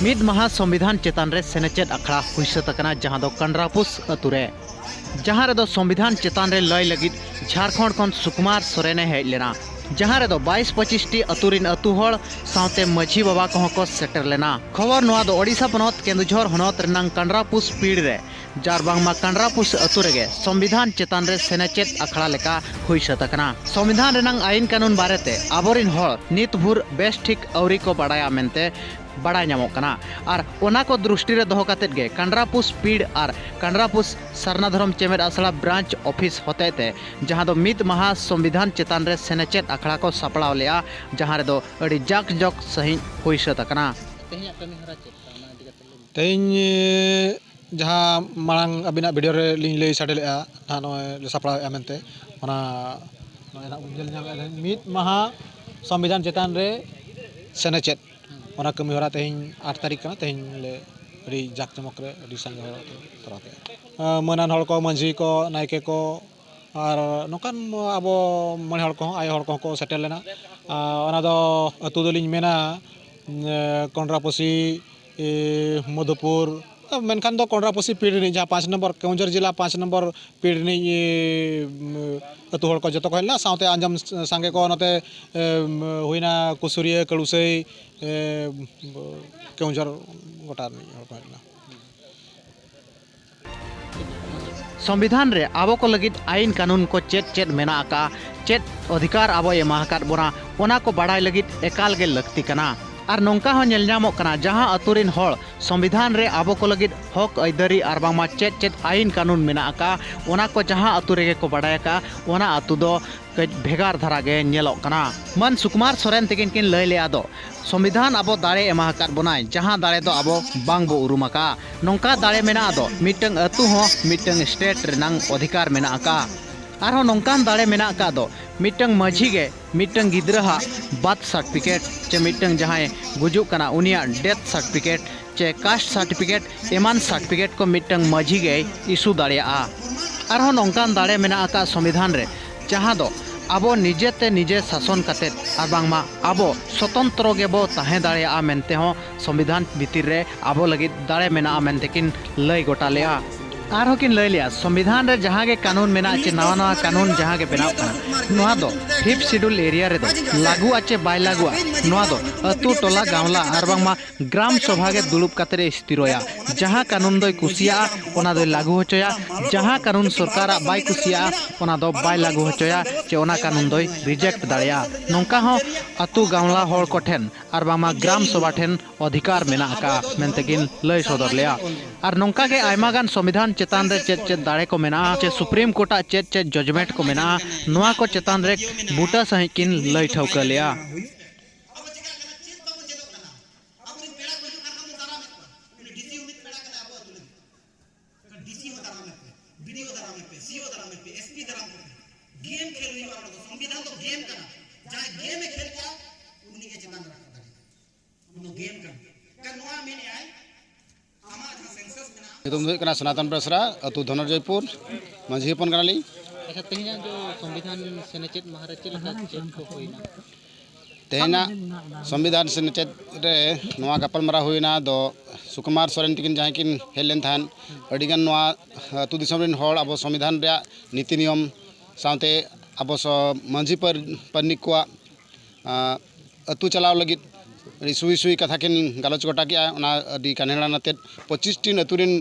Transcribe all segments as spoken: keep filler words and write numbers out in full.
ᱢᱤᱫ ᱢᱟᱦᱟ ᱥᱚᱝᱵᱤᱫᱷᱟᱱ ᱪᱮᱛᱟᱱ ᱨᱮ ᱥᱮᱱᱮᱪᱮᱫ ᱟᱠᱷᱲᱟ ᱦᱩᱭ ᱥᱟᱹᱛ ᱟᱠᱟᱱᱟ, ᱡᱟᱦᱟᱸ ᱫᱚ ᱠᱟᱱᱰᱨᱟᱯᱩᱥ ᱟᱹᱛᱩ ᱨᱮ, ᱡᱟᱦᱟᱸ ᱨᱮᱫᱚ ᱥᱚᱝᱵᱤᱫᱷᱟᱱ ᱪᱮᱛᱟᱱ ᱨᱮ ᱞᱟᱹᱭ ᱞᱟᱹᱜᱤᱫ ᱡᱷᱟᱲᱠᱷᱚᱸᱰ ᱠᱷᱚᱱ ᱥᱩᱠᱩᱢᱟᱨ ᱥᱚᱨᱮᱱ ᱮ ᱦᱮᱡ ᱞᱮᱱᱟ, ᱡᱟᱦᱟᱸ ᱨᱮᱫᱚ ᱵᱟᱭᱤᱥ ᱯᱚᱸᱪᱤᱥ ᱴᱤ ᱟᱹᱛᱩ ᱨᱤᱱ ᱟᱹᱛᱩ ᱦᱚᱲ ᱥᱟᱶᱛᱮ ᱢᱟᱹᱡᱷᱤ ᱵᱟᱵᱟ ᱠᱚᱦᱚᱸ ᱠᱚ ᱥᱮᱴᱮᱨ ᱞᱮᱱᱟ᱾ ᱠᱷᱚᱵᱚᱨ ᱱᱚᱣᱟ ᱫᱚ ᱳᱰᱤᱥᱟ ᱯᱚᱱᱚᱛ ᱠᱮᱱᱫᱩᱡᱷᱚᱨ ᱦᱚᱱᱚᱛ ᱨᱮᱱᱟᱝ ᱠᱟᱱᱰᱨᱟᱯᱩᱥ ᱯᱤᱲ ᱨᱮ ᱡᱟᱨ ᱵᱟᱝᱢᱟ ᱠᱟᱱᱰᱨᱟᱯᱩᱥ ᱟᱹᱛᱩ ᱨᱮᱜᱮ ᱥᱚᱝᱵᱤᱫᱷᱟᱱ ᱪᱮᱛᱟᱱ ᱨᱮ ᱥᱮᱱᱮᱪᱮᱫ ᱟᱠᱷᱲᱟ ᱞᱮᱠᱟ ᱦᱩᱭ ᱥᱟᱹᱛ ᱟᱠᱟᱱᱟ᱾ ᱥᱚᱝᱵᱤᱫᱷᱟᱱ ᱨᱮᱱᱟᱝ ᱟᱭᱤᱱ ᱠᱟᱹᱱᱩᱱ ᱵᱟᱨᱮᱛᱮ ᱟᱵᱚᱨᱤᱱ ᱦᱚᱲ ᱱᱤᱛ ᱵᱷᱳᱨ ᱵᱮᱥ ᱴᱷᱤᱠ ᱟᱹᱣᱨᱤ ᱠᱚ ᱵᱟᱲᱟᱭᱟ ᱢᱮᱱᱛᱮ ᱵᱟᱲᱟᱭ ᱧᱟᱢᱚᱜ ᱠᱟᱱᱟ᱾ ᱟᱨ ᱚᱱᱟ ᱠᱚ ᱫᱨᱤᱥᱴᱤ ᱨᱮ ᱫᱚᱦᱚ ᱠᱟᱛᱮᱫ ᱜᱮ ᱠᱟᱱᱰᱨᱟᱯᱩᱥ ᱯᱤᱲ ᱟᱨ ᱠᱟᱱᱰᱨᱟᱯᱩᱥ ᱥᱟᱨᱱᱟ ᱫᱷᱚᱨᱚᱢ ᱪᱮᱢᱮᱫ ᱟᱥᱲᱟ ᱵᱨᱟᱧᱪ ᱚᱯᱷᱤᱥ ᱦᱚᱛᱮᱡ ᱛᱮ, ᱡᱟᱦᱟᱸ ᱫᱚ ᱢᱤᱫ ᱢᱟᱦᱟ ᱥᱚᱝᱵᱤᱫᱷᱟᱱ ᱪᱮᱛᱟᱱ ᱨᱮ ᱥᱮᱱᱮᱪᱮᱫ ᱟᱠᱷᱲᱟ ᱠᱚ ᱥᱟᱯᱲᱟᱣ ᱞᱮᱫᱼᱟ, ᱡᱟᱦᱟᱸ ᱨᱮᱫᱚ ᱟᱹᱰᱤ ᱡᱟᱠ ᱡᱚᱠ ᱥᱟᱺᱦᱤᱡ ᱦᱩᱭ ᱥᱟᱹᱛ ᱟᱠᱟᱱᱟ᱾ ᱛᱮᱦᱮᱧᱟᱜ ᱠᱟᱹᱢᱤ ᱦᱚᱨᱟ ᱪᱮᱫ ᱞᱮᱠᱟ, ᱚᱱᱟ ᱤᱫᱤ ᱠᱟᱛᱮ ᱞᱟᱹᱭ ᱢᱮ᱾ ᱛᱮᱦᱮᱧ, ᱮ, ᱡᱟᱦᱟᱸ ᱢᱟᱲᱟᱝ ᱟᱹᱵᱤᱱᱟᱜ ᱵᱷᱤᱰᱤᱭᱳ ᱨᱮ ᱞᱤᱧ ᱞᱟᱹᱭ ᱥᱟᱰᱮ ᱞᱮᱫᱼᱟ, ᱱᱟᱦᱟᱜ ᱱᱚᱜᱼᱚᱭ ᱞᱮ ᱥᱟᱯᱲᱟᱣᱮᱫᱼᱟ ᱢᱮᱱᱛᱮ, ᱚᱱᱟ ᱱᱚᱜᱼᱚᱭ ᱱᱟᱦᱟᱜ ᱵᱚᱱ ᱧᱮᱞ ᱧᱟᱢᱮᱫᱼᱟ, ᱛᱮᱦᱮᱧ ᱢᱤᱫ ᱢᱟᱦᱟ ᱥᱚᱝᱵᱤᱫᱷᱟᱱ ᱪᱮᱛᱟᱱ ᱨᱮ ᱥᱮᱱᱮᱪᱮᱫ, ᱚᱱᱟ ᱠᱟᱹᱢᱤ ᱦᱚᱨᱟ ᱛᱮᱦᱮᱧ ᱟᱴ ᱛᱟᱹᱨᱤᱠᱷ ᱠᱟᱱᱟ, ᱛᱮᱦᱮᱧ ᱞᱮ ᱟᱹᱰᱤ ᱡᱟᱠ ᱡᱚᱢᱚᱠ ᱨᱮ ᱟᱹᱰᱤ ᱥᱟᱸᱜᱮ ᱦᱚᱲ ᱟᱛᱮ ᱠᱚᱨᱟᱣ ᱠᱮᱫᱼᱟ᱾ ᱮ, ᱢᱟᱹᱱᱟᱱ ᱦᱚᱲ ᱠᱚ, ᱢᱟᱹᱡᱷᱤ ᱠᱚ, ᱱᱟᱭᱠᱮ ᱠᱚ, ᱟᱨ ᱱᱚᱝᱠᱟᱱ ᱟᱵᱚ ᱢᱚᱬᱮ ᱦᱚᱲ ᱠᱚᱦᱚᱸ, ᱟᱭᱳ ᱦᱚᱲ ᱠᱚᱦᱚᱸ ᱠᱚ ᱥᱮᱴᱮᱨ ᱞᱮᱱᱟ᱾ ᱟᱨ ᱚᱱᱟ ᱫᱚ ᱟᱹᱛᱩ ᱫᱚᱞᱤᱧ ᱢᱮᱱᱟ, ᱮ, ᱠᱚᱱᱰᱨᱟᱯᱚᱥᱤ, ᱮ, ᱢᱚᱫᱷᱩᱯᱩᱨ, ᱢᱮᱱᱠᱷᱟᱱ ᱫᱚ ᱠᱚᱱᱰᱨᱟᱯᱚᱥᱤ ᱯᱤᱲ ᱨᱤᱱᱤᱡ ᱡᱟᱦᱟᱸ ᱯᱟᱸᱪ ᱱᱚᱢᱵᱚᱨ, ᱠᱮᱣᱚᱱᱡᱷᱚᱨ ᱡᱮᱞᱟ ᱯᱟᱸᱪ ᱱᱚᱢᱵᱚᱨ ᱯᱤᱲ ᱨᱤᱱᱤᱡ, ᱮ, ᱟᱹᱛᱩ ᱦᱚᱲ ᱠᱚ ᱡᱚᱛᱚ ᱠᱚ ᱦᱮᱡ ᱞᱮᱱᱟ᱾ ᱥᱟᱶᱛᱮ ᱟᱸᱡᱚᱢ ᱥᱟᱸᱜᱮ ᱠᱚ ᱱᱚᱛᱮ, ᱮ, ᱦᱩᱭᱱᱟ ᱠᱩᱥᱩᱨᱤᱭᱟᱹ, ᱠᱟᱹᱲᱩᱥᱟᱹᱭ, ᱮ, ᱠᱮᱣᱚᱱᱡᱷᱚᱨ ᱜᱚᱴᱟ ᱨᱤᱱᱤᱡ ᱦᱚᱲ ᱠᱚ ᱦᱮᱡ ᱞᱮᱱᱟ᱾ ᱥᱚᱝᱵᱤᱫᱷᱟᱱ ᱨᱮ ᱟᱵᱚ ᱠᱚ ᱞᱟᱹᱜᱤᱫ ᱟᱭᱤᱱ ᱠᱟᱹᱱᱩᱱ ᱠᱚ ᱪᱮᱫ ᱪᱮᱫ ᱢᱮᱱᱟᱜ ᱟᱠᱟᱫᱼᱟ, ᱪᱮᱫ ᱚᱫᱷᱤᱠᱟᱨ ᱟᱵᱚᱭ ᱮᱢᱟ ᱟᱠᱟᱫ ᱵᱚᱱᱟ, ᱚᱱᱟ ᱠᱚ ᱵᱟᱲᱟᱭ ᱞᱟᱹᱜᱤᱫ ᱮᱠᱟᱞ ᱜᱮ ᱞᱟᱹᱠᱛᱤ ᱠᱟᱱᱟ᱾ ᱟᱨ ᱱᱚᱝᱠᱟ ᱦᱚᱸ ᱧᱮᱞ ᱧᱟᱢᱚᱜ ᱠᱟᱱᱟ, ᱡᱟᱦᱟᱸ ᱟᱹᱛᱩ ᱨᱤᱱ ᱦᱚᱲ ᱥᱚᱝᱵᱤᱫᱷᱟᱱ ᱨᱮ ᱟᱵᱚ ᱠᱚ ᱞᱟᱹᱜᱤᱫ ᱦᱚᱠ ᱟᱹᱭᱫᱟᱹᱨᱤ ᱟᱨ ᱵᱟᱝᱢᱟ ᱪᱮᱫ ᱪᱮᱫ ᱟᱭᱤᱱ ᱠᱟᱹᱱᱩᱱ ᱢᱮᱱᱟᱜ ᱟᱠᱟᱫᱼᱟ, ᱚᱱᱟ ᱠᱚ ᱡᱟᱦᱟᱸ ᱟᱹᱛᱩ ᱨᱮᱜᱮ ᱠᱚ ᱵᱟᱲᱟᱭ ᱟᱠᱟᱫᱼᱟ, ᱚᱱᱟ ᱟᱹᱛᱩ ᱫᱚ ᱠᱟᱹᱡ ᱵᱷᱮᱜᱟᱨ ᱫᱷᱟᱨᱟ ᱜᱮ ᱧᱮᱞᱚᱜ ᱠᱟᱱᱟ᱾ ᱢᱟᱹᱱ ᱥᱩᱠᱩᱢᱟᱨ ᱥᱚᱨᱮᱱ ᱛᱤᱠᱤᱱ ᱠᱤᱱ ᱞᱟᱹᱭ ᱞᱮᱫᱼᱟ ᱫᱚ, ᱥᱚᱝᱵᱤᱫᱷᱟᱱ ᱟᱵᱚ ᱫᱟᱲᱮ ᱮᱢᱟ ᱟᱠᱟᱫ ᱵᱚᱱᱟᱭ, ᱡᱟᱦᱟᱸ ᱫᱟᱲᱮ ᱫᱚ ᱟᱵᱚ ᱵᱟᱝ ᱵᱚ ᱩᱨᱩᱢ ᱟᱠᱟᱫᱼᱟ᱾ ᱱᱚᱝᱠᱟ ᱫᱟᱲᱮ ᱢᱮᱱᱟᱜ ᱫᱚ ᱢᱤᱫᱴᱟᱝ ᱟᱹᱛᱩ ᱦᱚᱸ ᱢᱤᱫᱴᱟᱝ ᱥᱴᱮᱴ ᱨᱮᱱᱟᱝ ᱚᱫᱷᱤᱠᱟᱨ ᱢᱮᱱᱟᱜ ᱟᱠᱟᱫᱼᱟ᱾ ᱟᱨᱦᱚᱸ ᱱᱚᱝᱠᱟᱱ ᱫᱟᱲᱮ ᱢᱮᱱᱟᱜ ᱟᱠᱟᱫ ᱫᱚ ᱢᱤᱫᱴᱟᱝ ᱢᱟᱹᱡᱷᱤ ᱜᱮ ᱢᱤᱫᱴᱟᱝ ᱜᱤᱫᱽᱨᱟᱹ ᱦᱟᱜ ᱵᱟᱨᱛᱷ ᱥᱟᱨᱴᱤᱯᱷᱤᱠᱮᱴ ᱪᱮ ᱢᱤᱫᱴᱟᱝ ᱡᱟᱦᱟᱸᱭ ᱜᱩᱡᱩᱜ ᱠᱟᱱᱟ ᱩᱱᱤᱭᱟᱜ ᱰᱮᱛᱷ ᱥᱟᱨᱴᱤᱯᱷᱤᱠᱮᱴ ᱪᱮ ᱠᱟᱥᱴ ᱥᱟᱨᱴᱤᱯᱷᱤᱠᱮᱴ ᱮᱢᱟᱱ ᱥᱟᱨᱴᱤᱯᱷᱤᱠᱮᱴ ᱠᱚ ᱢᱤᱫᱴᱟᱝ ᱢᱟᱹᱡᱷᱤ ᱜᱮᱭ ᱤᱥᱩ ᱫᱟᱲᱮᱭᱟᱜᱼᱟ᱾ ᱟᱨᱦᱚᱸ ᱱᱚᱝᱠᱟᱱ ᱫᱟᱲᱮ ᱢᱮᱱᱟᱜ ᱟᱠᱟᱫ ᱥᱚᱝᱵᱤᱫᱷᱟᱱ ᱨᱮ, ᱡᱟᱦᱟᱸ ᱫᱚ ᱟᱵᱚ ᱱᱤᱡᱮᱛᱮ ᱱᱤᱡᱮ ᱥᱟᱥᱚᱱ ᱠᱟᱛᱮᱫ ᱟᱨ ᱵᱟᱝᱢᱟ ᱟᱵᱚ ᱥᱚᱛᱚᱱᱛᱨᱚ ᱜᱮᱵᱚ ᱛᱟᱦᱮᱸ ᱫᱟᱲᱮᱭᱟᱜᱼᱟ ᱢᱮᱱᱛᱮ ᱦᱚᱸ ᱥᱚᱝᱵᱤᱫᱷᱟᱱ ᱵᱷᱤᱛᱤᱨ ᱨᱮ ᱟᱵᱚ ᱞᱟᱹᱜᱤᱫ ᱫᱟᱲᱮ ᱢᱮᱱᱟᱜᱼᱟ ᱢᱮᱱᱛᱮ ᱠᱤᱱ ᱞᱟᱹᱭ ᱜᱚᱴᱟ ᱞᱮᱜᱼᱟ᱾ ᱟᱨᱦᱚᱸ ᱠᱤᱱ ᱞᱟᱹᱭ ᱞᱮᱜᱼᱟ, ᱥᱚᱝᱵᱤᱫᱷᱟᱱ ᱨᱮ ᱡᱟᱦᱟᱸ ᱜᱮ ᱠᱟᱹᱱᱩᱱ ᱢᱮᱱᱟᱜᱼᱟ ᱪᱮ ᱱᱟᱣᱟ ᱱᱟᱣᱟ ᱠᱟᱹᱱᱩᱱ ᱡᱟᱦᱟᱸ ᱜᱮ ᱵᱮᱱᱟᱜ ᱠᱟᱱᱟ, ᱱᱚᱣᱟ ᱫᱚ ᱯᱷᱤᱯᱛᱷ ᱥᱤᱰᱩᱞ ᱮᱨᱤᱭᱟ ᱨᱮᱫᱚ ᱞᱟᱹᱜᱩᱜᱼᱟ ᱪᱮ ᱵᱟᱭ ᱞᱟᱹᱜᱩᱜᱼᱟ, ᱱᱚᱣᱟ ᱫᱚ ᱟᱹᱛᱩ, ᱴᱚᱞᱟ, ᱜᱟᱶᱞᱟ ᱟᱨ ᱵᱟᱝᱢᱟ ᱜᱨᱟᱢ ᱥᱚᱵᱷᱟ ᱜᱮ ᱫᱩᱲᱩᱵ ᱠᱟᱛᱮ ᱮ ᱛᱷᱤᱨᱚᱭᱟ᱾ ᱡᱟᱦᱟᱸ ᱠᱟᱹᱱᱩᱱ ᱫᱚᱭ ᱠᱩᱥᱤᱭᱟᱜᱼᱟ, ᱚᱱᱟ ᱫᱚᱭ ᱞᱟᱹᱜᱩ ᱦᱚᱪᱚᱭᱟ᱾ ᱡᱟᱦᱟᱸ ᱠᱟᱹᱱᱩᱱ ᱥᱚᱨᱠᱟᱨᱟᱜ ᱵᱟᱭ ᱠᱩᱥᱤᱭᱟᱜᱼᱟ, ᱚᱱᱟ ᱫᱚ ᱵᱟᱭ ᱞᱟᱹᱜᱩ ᱦᱚᱪᱚᱭᱟ ᱪᱮ ᱚᱱᱟ ᱠᱟᱹᱱᱩᱱ ᱫᱚᱭ ᱨᱤᱡᱮᱠᱴ ᱫᱟᱲᱮᱭᱟᱜᱼᱟ᱾ ᱱᱚᱝᱠᱟ ᱦᱚᱸ ᱟᱹᱛᱩ ᱜᱟᱶᱞᱟ ᱦᱚᱲ ᱠᱚᱴᱷᱮᱱ ᱟᱨ ᱵᱟᱝᱢᱟ ᱜᱨᱟᱢ ᱥᱚᱵᱷᱟ ᱴᱷᱮᱱ ᱚᱫᱷᱤᱠᱟᱨ ᱢᱮᱱᱟᱜ ᱟᱠᱟᱫᱼᱟ ᱢᱮᱱᱛᱮ ᱠᱤᱱ ᱞᱟᱹᱭ ᱥᱚᱫᱚᱨ ᱞᱮᱫᱼᱟ᱾ ᱟᱨ ᱱᱚᱝᱠᱟ ᱜᱮ ᱟᱭᱢᱟ ᱜᱟᱱ ᱥᱚᱝᱵᱤᱫᱷᱟᱱ ᱪᱮᱛᱟᱱ ᱨᱮ ᱪᱮᱫ ᱪᱮᱫ ᱫᱟᱲᱮ ᱠᱚ ᱢᱮᱱᱟᱜᱼᱟ ᱪᱮ ᱥᱩᱯᱨᱤᱢ ᱠᱳᱨᱴᱟᱜ ᱪᱮᱫ ᱪᱮᱫ ᱡᱚᱡᱽᱢᱮᱱᱴ ᱠᱚ ᱢᱮᱱᱟᱜᱼᱟ, ᱱᱚᱣᱟ ᱠᱚ ᱪᱮᱛᱟᱱ ᱨᱮ ᱵᱩᱴᱟᱹ ᱥᱟᱺᱦᱤᱡ ᱠᱤᱱ ᱞᱟᱹᱭ ᱴᱷᱟᱹᱣᱠᱟᱹ ᱞᱮᱫᱼᱟ᱾ ᱟᱵᱚᱨᱮᱱ ᱯᱮᱲᱟ ᱠᱚ ᱦᱤᱡᱩᱜ ᱠᱟᱱ ᱠᱷᱟᱱ ᱵᱚᱱ ᱫᱟᱨᱟᱢᱮᱫ ᱠᱚᱣᱟ᱾ ᱩᱱᱤ ᱰᱤᱥᱤ ᱦᱚᱸ ᱢᱤᱫ ᱯᱮᱲᱟ ᱠᱟᱱᱟᱭ ᱟᱵᱚ ᱟᱹᱛᱩ ᱞᱟᱹᱜᱤᱫ᱾ ᱰᱤᱥᱤ ᱦᱚᱸ ᱫᱟᱨᱟᱢᱮᱫ ᱯᱮ, ᱵᱤᱰᱤᱳ ᱫᱟᱨᱟᱢᱮᱫ ᱯᱮ, ᱮᱥᱯᱤ ᱫᱟᱨᱟᱢ ᱠᱚᱯᱮ᱾ ᱜᱮᱢ ᱠᱷᱮᱞ ᱦᱩᱭᱩᱜᱼᱟ᱾ ᱚᱱᱟ ᱫᱚ ᱥᱚᱝᱵᱤᱫᱷᱟᱱ ᱫᱚ ᱜᱮᱢ ᱠᱟᱱᱟ᱾ ᱡᱟᱦᱟᱸᱭ ᱜᱮᱢ ᱮ ᱠᱷᱮᱞ ᱠᱮᱜᱼᱟ, ᱩᱱᱤ ᱜᱮ ᱪᱮᱛᱟᱱ ᱨᱮ ᱨᱟᱠᱟᱵ ᱫᱟᱲᱮᱭᱟᱜᱼᱟ᱾ ᱚᱱᱟ ᱫᱚ ᱜᱮᱢ ᱠᱟᱱᱟ᱾ ᱠᱟᱨᱚᱱ ᱱᱚᱣᱟ ᱢᱮᱱᱮᱫᱼᱟᱭ, ᱟᱢᱟᱜ ᱡᱟᱦᱟᱸ ᱥᱮᱱᱥᱟᱥ ᱢᱮᱱᱟᱜᱼᱟ, ᱧᱩᱛᱩᱢ ᱫᱚ ᱦᱩᱭᱩᱜ ᱠᱟᱱᱟ ᱥᱚᱱᱟᱛᱚᱱ ᱵᱮᱥᱨᱟ, ᱟᱹᱛᱩ ᱫᱷᱚᱱᱚᱨᱡᱚᱭᱯᱩᱨ, ᱢᱟᱹᱡᱷᱤ ᱦᱚᱯᱚᱱ ᱠᱟᱱᱟᱞᱤᱧ᱾ ᱟᱪᱪᱷᱟ, ᱛᱮᱦᱮᱧᱟᱜ ᱫᱚ ᱥᱚᱝᱵᱤᱫᱷᱟᱱ ᱥᱮᱱᱮᱪᱮᱫ ᱢᱟᱦᱟ ᱨᱮ ᱪᱮᱫ ᱞᱮᱠᱟ ᱪᱮᱫ ᱠᱚ ᱦᱩᱭᱱᱟ? ᱛᱮᱦᱮᱧᱟᱜ ᱥᱚᱝᱵᱤᱫᱷᱟᱱ ᱥᱮᱱᱮᱪᱮᱫ ᱨᱮ ᱱᱚᱣᱟ ᱜᱟᱯᱟᱞᱢᱟᱨᱟᱣ ᱦᱩᱭᱱᱟ ᱫᱚ ᱥᱩᱠᱩᱢᱟᱨ ᱥᱚᱨᱮᱱ ᱛᱟᱹᱠᱤᱱ ᱡᱟᱦᱟᱸᱭ ᱠᱤᱱ ᱦᱮᱡ ᱞᱮᱱ ᱛᱟᱦᱮᱸᱫ, ᱟᱹᱰᱤᱜᱟᱱ ᱱᱚᱣᱟ ᱟᱹᱛᱩ ᱫᱤᱥᱚᱢ ᱨᱮᱱ ᱦᱚᱲ ᱟᱵᱚ ᱥᱚᱝᱵᱤᱫᱷᱟᱱ ᱨᱮᱭᱟᱜ ᱱᱤᱛᱤ ᱱᱤᱭᱚᱢ ᱥᱟᱶᱛᱮ ᱟᱵᱚ ᱥᱚ-, ᱢᱟᱹᱡᱷᱤ ᱯᱟᱨ-, ᱯᱟᱨᱟᱱᱤᱠ ᱠᱚᱣᱟᱜ, ᱟᱸ, ᱟᱹᱛᱩ ᱪᱟᱞᱟᱣ ᱞᱟᱹᱜᱤᱫ ᱟᱹᱰᱤ ᱥᱩᱭ ᱥᱩᱭ ᱠᱟᱛᱷᱟ ᱠᱤᱱ ᱜᱟᱞᱚᱪ ᱜᱚᱴᱟ ᱠᱮᱜᱼᱟ᱾ ᱚᱱᱟ ᱟᱹᱰᱤ ᱠᱟᱱᱮᱲᱟᱱ ᱟᱛᱮᱫ ᱯᱚᱸᱪᱤᱥ ᱴᱤ ᱟᱹᱛᱩ ᱨᱮᱱ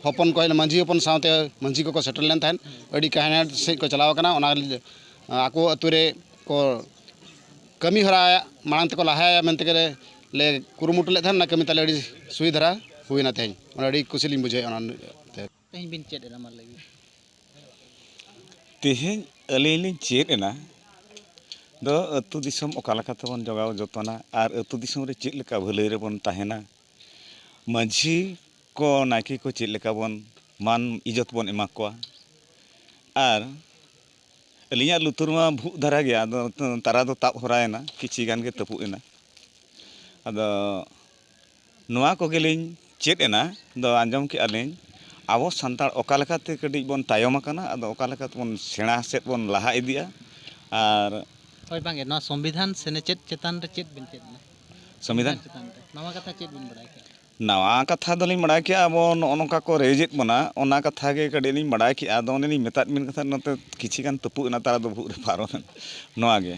ᱦᱚᱯᱚᱱ ᱠᱚ ᱦᱮᱡ ᱞᱮᱱᱟ, ᱢᱟᱹᱡᱷᱤ ᱦᱚᱯᱚᱱ ᱥᱟᱶᱛᱮ ᱢᱟᱹᱡᱷᱤ ᱠᱚᱠᱚ ᱥᱮᱴᱮᱨ ᱞᱮᱱ ᱛᱟᱦᱮᱸᱫ᱾ ᱟᱹᱰᱤ ᱠᱟᱱᱮᱲᱟᱱ ᱥᱮᱫ ᱠᱚ ᱪᱟᱞᱟᱣ ᱟᱠᱟᱱᱟ᱾ ᱚᱱᱟ ᱟᱠᱚ ᱟᱹᱛᱩ ᱨᱮ ᱠᱚ ᱠᱟᱹᱢᱤ ᱦᱚᱨᱟ ᱢᱟᱲᱟᱝ ᱛᱮᱠᱚ ᱞᱟᱦᱟᱭᱟ ᱢᱮᱱᱛᱮ ᱜᱮᱞᱮ, ᱞᱮ ᱠᱩᱨᱩᱢᱩᱴᱩ ᱞᱮᱫ ᱛᱟᱦᱮᱸᱫ᱾ ᱚᱱᱟ ᱠᱟᱹᱢᱤ ᱛᱟᱞᱮ ᱟᱹᱰᱤ ᱥᱩᱭ ᱫᱷᱟᱨᱟ ᱦᱩᱭᱱᱟ ᱛᱮᱦᱮᱧ᱾ ᱚᱱᱟ ᱟᱹᱰᱤ ᱠᱩᱥᱤ ᱞᱤᱧ ᱵᱩᱡᱷᱟᱹᱣᱮᱫᱼᱟ ᱚᱱᱟ ᱛᱮ᱾ ᱛᱮᱦᱮᱧ ᱵᱤᱱ ᱪᱮᱫ ᱮᱱᱟ, ᱢᱟ ᱞᱟᱹᱭ ᱵᱤᱱ᱾ ᱛᱮᱦᱮᱧ ᱟᱹᱞᱤᱧ ᱞᱤᱧ ᱪᱮᱫ ᱮᱱᱟ ᱫᱚ ᱟᱹᱛᱩ ᱫᱤᱥᱚᱢ ᱚᱠᱟ ᱞᱮᱠᱟ ᱛᱮᱵᱚᱱ ᱡᱚᱜᱟᱣ ᱡᱚᱛᱚᱱᱟ ᱟᱨ ᱟᱹᱛᱩ ᱫᱤᱥᱚᱢ ᱨᱮ ᱪᱮᱫ ᱞᱮᱠᱟ ᱵᱷᱟᱹᱞᱟᱹᱭ ᱨᱮᱵᱚᱱ ᱛᱟᱦᱮᱱᱟ, ᱢᱟᱹᱡᱷᱤ ᱠᱚ, ᱱᱟᱭᱠᱮ ᱠᱚ ᱪᱮᱫ ᱞᱮᱠᱟ ᱵᱚᱱ ᱢᱟᱱ ᱤᱡᱽᱡᱚᱛ ᱵᱚᱱ ᱮᱢᱟ ᱠᱚᱣᱟ᱾ ᱟᱨ ᱟᱹᱞᱤᱧᱟᱜ ᱞᱩᱛᱩᱨ ᱢᱟ ᱵᱷᱩᱜ ᱫᱷᱟᱨᱟ ᱜᱮᱭᱟ, ᱟᱫᱚ ᱛᱟᱨᱟ ᱫᱚ ᱛᱟᱵ ᱦᱚᱨᱟᱭᱮᱱᱟ, ᱠᱤᱪᱷᱤ ᱜᱟᱱ ᱜᱮ ᱛᱟᱹᱯᱩᱜ ᱮᱱᱟ᱾ ᱟᱫᱚ ᱱᱚᱣᱟ ᱠᱚᱜᱮᱞᱤᱧ ᱪᱮᱫ ᱮᱱᱟ᱾ ᱫᱚ ᱟᱸᱡᱚᱢ ᱠᱮᱜᱼᱟ ᱞᱤᱧ, ᱟᱵᱚ ᱥᱟᱱᱛᱟᱲ ᱚᱠᱟ ᱞᱮᱠᱟᱛᱮ ᱠᱟᱹᱴᱤᱡ ᱵᱚᱱ ᱛᱟᱭᱚᱢ ᱟᱠᱟᱱᱟ, ᱟᱫᱚ ᱚᱠᱟ ᱞᱮᱠᱟ ᱛᱮᱵᱚᱱ ᱥᱮᱬᱟ ᱥᱮᱫ ᱵᱚᱱ ᱞᱟᱦᱟ ᱤᱫᱤᱜᱼᱟ, ᱟᱨ ᱦᱳᱭ, ᱵᱟᱝᱜᱮ, ᱱᱚᱣᱟ ᱥᱚᱝᱵᱤᱫᱷᱟᱱ ᱥᱮ ᱱᱮᱪᱮᱫ ᱪᱮᱛᱟᱱ ᱨᱮ ᱪᱮᱫ ᱵᱤᱱ ᱪᱮᱫ ᱮᱱᱟ? ᱥᱚᱝᱵᱤᱫᱷᱟᱱ? ᱪᱮᱛᱟᱱ ᱨᱮ ᱱᱟᱣᱟ ᱠᱟᱛᱷᱟ ᱪᱮᱫ ᱵᱤᱱ ᱵᱟᱲᱟᱭ ᱠᱮᱫᱟ? ᱱᱟᱣᱟ ᱠᱟᱛᱷᱟ ᱫᱚᱞᱤᱧ ᱵᱟᱲᱟᱭ ᱠᱮᱫᱟ, ᱟᱵᱚ ᱱᱚᱜᱼᱚ ᱱᱚᱝᱠᱟ ᱠᱚ ᱨᱮᱡᱮᱫ ᱵᱚᱱᱟ, ᱚᱱᱟ ᱠᱟᱛᱷᱟ ᱜᱮ ᱠᱟᱹᱴᱤᱡ ᱞᱤᱧ ᱵᱟᱲᱟᱭ ᱠᱮᱫᱟ᱾ ᱟᱫᱚ ᱚᱱᱮ ᱞᱤᱧ ᱢᱮᱛᱟᱫ ᱵᱤᱱ ᱠᱟᱛᱷᱟ, ᱱᱚᱛᱮ ᱠᱤᱪᱷᱤ ᱜᱟᱱ ᱛᱩᱯᱩᱜ ᱮᱱᱟ, ᱛᱟᱨᱟ ᱫᱚ ᱵᱷᱩᱜ ᱨᱮ ᱯᱟᱨᱚᱢ ᱮᱱᱟ᱾ ᱱᱚᱣᱟ ᱜᱮ᱾